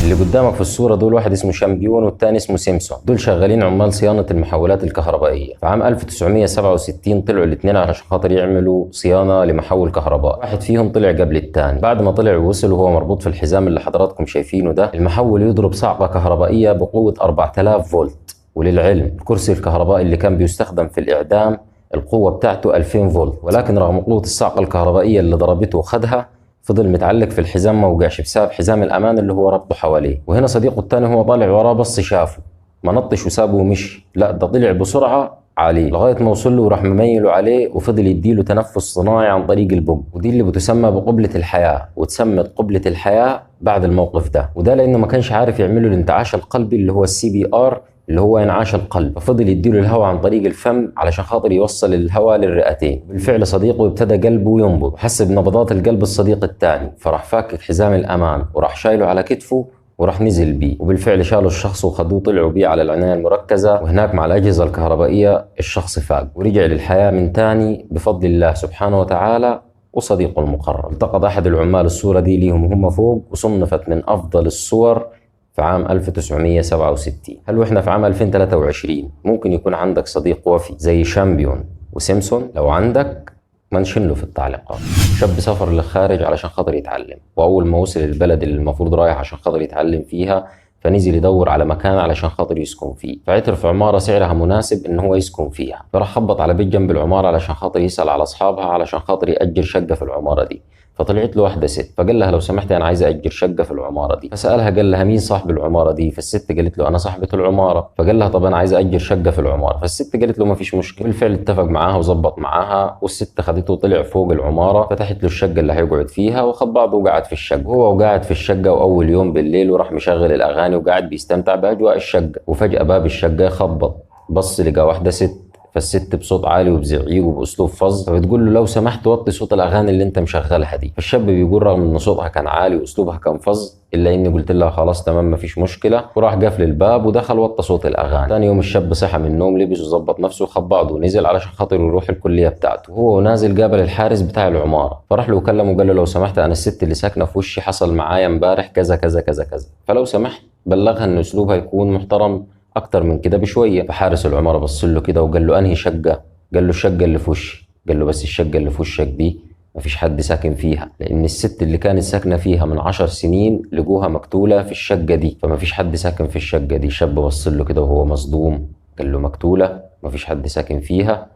اللي قدامك في الصورة دول واحد اسمه شامبيون والتاني اسمه سيمسون، دول شغالين عمال صيانة المحولات الكهربائية. في عام 1967 طلعوا الاثنين علشان خاطر يعملوا صيانة لمحول كهرباء. واحد فيهم طلع قبل التاني، بعد ما طلع ووصل وهو مربوط في الحزام اللي حضراتكم شايفينه ده، المحول يضرب صعقة كهربائية بقوة 4000 فولت. وللعلم الكرسي الكهربائي اللي كان بيستخدم في الإعدام القوة بتاعته 2000 فولت، ولكن رغم قوة الصعقة الكهربائية اللي ضربته وخدها فضل متعلق في الحزام ما وقعش بسبب حزام الأمان اللي هو ربطه حواليه. وهنا صديقه التاني هو طالع وراه بص شافه، ما نطش وسابه ومشي، لا ده طلع بسرعة عليه لغاية ما وصل له وراح مميله عليه وفضل يديله تنفس صناعي عن طريق البق، ودي اللي بتسمى بقبلة الحياة، وتسمت قبلة الحياة بعد الموقف ده. وده لأنه ما كانش عارف يعمله الانتعاش القلبي اللي هو CPR اللي هو انعاش القلب، ففضل يديله الهواء عن طريق الفم علشان خاطر يوصل الهواء للرئتين. بالفعل صديقه ابتدى قلبه ينبض وحس بنبضات القلب الصديق الثاني، فراح فاكك حزام الامان وراح شايله على كتفه وراح نزل بيه، وبالفعل شالوا الشخص وخدوه طلعوا بيه على العناية المركزة، وهناك مع الأجهزة الكهربائية الشخص فاق ورجع للحياة من تاني بفضل الله سبحانه وتعالى وصديقه المقرب. التقط أحد العمال الصورة دي ليهم وهم فوق، وصنفت من أفضل الصور في عام 1967. هل واحنا في عام 2023 ممكن يكون عندك صديق وفي زي شامبيون وسيمسون؟ لو عندك mention له في التعليقات. شاب سافر للخارج علشان خاطر يتعلم، واول ما وصل البلد اللي المفروض رايح عشان خاطر يتعلم فيها فنزل يدور على مكان علشان خاطر يسكن فيه، فعثر في عمارة سعرها مناسب ان هو يسكن فيها، فراح خبط على بيت جنب العمارة علشان خاطر يسأل على اصحابها علشان خاطر يأجر شقة في العمارة دي. فطلعت له واحدة ست فقال لها لو سمحتي انا عايزه اجر شقه في العمارة دي. فسالها قال لها مين صاحب العمارة دي؟ فالست قالت له انا صاحبه العمارة. فقال لها طب انا عايزه اجر شقه في العمارة. فالست قالت له ما فيش مشكلة. بالفعل اتفق معاها وظبط معاها، والست خدته وطلع فوق العمارة، فتحت له الشقة اللي هيقعد فيها وخد بعضه وقعد في الشقة. هو وقاعد في الشقة واول يوم بالليل وراح مشغل الاغاني وقاعد بيستمتع باجواء الشقة، وفجاة باب الشقة يخبط، بص لقى واحدة ست. فالست بصوت عالي وبزعيق وباسلوب فظ فبتقول له لو سمحت وطي صوت الاغاني اللي انت مشغلها دي. فالشاب بيقول رغم ان صوتها كان عالي واسلوبها كان فظ الا اني قلت لها خلاص تمام مفيش مشكلة، وراح قفل الباب ودخل وطى صوت الاغاني. ثاني يوم الشاب صحى من النوم، لبس وظبط نفسه وخد بعضه ونزل علشان خاطر يروح الكلية بتاعته. وهو نازل قابل الحارس بتاع العمارة، فراح له وكلمه وقال له لو سمحت انا الست اللي ساكنة في وشي حصل معايا امبارح كذا كذا كذا كذا، فلو سمحت بلغها ان اسلوبها يكون محترم اكتر من كده بشوية. فحارس العمارة بص له كده وقال له انهي شقه؟ قال له الشقة اللي في وشي. قال له بس الشقة اللي في وشك دي مفيش حد ساكن فيها، لان الست اللي كانت ساكنة فيها من 10 سنين لقوها مقتوله في الشقة دي، فمفيش حد ساكن في الشقة دي. الشاب بص له كده وهو مصدوم، قال له مقتوله مفيش حد ساكن فيها؟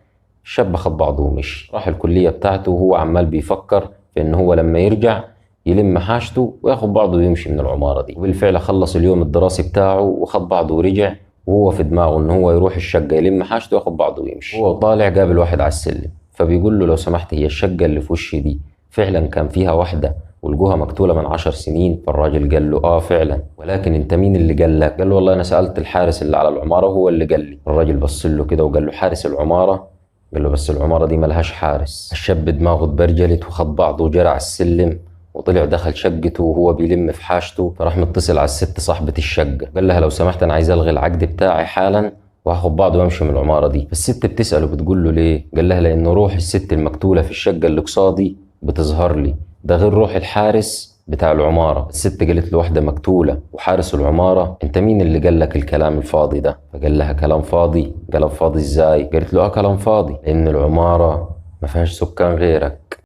الشاب خد بعضه ومشي، راح الكلية بتاعته وهو عمال بيفكر في ان هو لما يرجع يلم حاجته وياخد بعضه ويمشي من العمارة دي. وبالفعل خلص اليوم الدراسي بتاعه وخد بعضه ورجع، وهو في دماغه ان هو يروح الشقة يلم حاجته وياخد بعضه ويمشي. هو طالع قابل واحد على السلم، فبيقول له لو سمحت هي الشقة اللي في وشي دي فعلا كان فيها واحدة ولقوها مقتوله من 10 سنين؟ فالراجل قال له اه فعلا، ولكن انت مين اللي قال لك؟ قال له والله انا سالت الحارس اللي على العمارة وهو اللي قال لي. الراجل بص له كده وقال له حارس العمارة؟ قال له بس العمارة دي ملهاش حارس. الشاب دماغه اتبرجلت وخد بعضه وجرى على السلم وطلع دخل شقته وهو بيلم في حاجته. فراح متصل على الست صاحبة الشقة، قال لها لو سمحت أنا عايز ألغي العقد بتاعي حالا وهاخد بعض وامشي من العمارة دي. فالست بتسأله بتقول له ليه؟ قال لها لأنه روح الست المقتولة في الشقة اللي قصادي بتظهر لي، ده غير روح الحارس بتاع العمارة. الست قالت له واحدة مقتولة وحارس العمارة، انت مين اللي قال لك الكلام الفاضي ده؟ فقال لها كلام فاضي؟ كلام فاضي ازاي؟ قالت له اه كلام فاضي، لأن العمارة ما فيهاش سكان غيرك.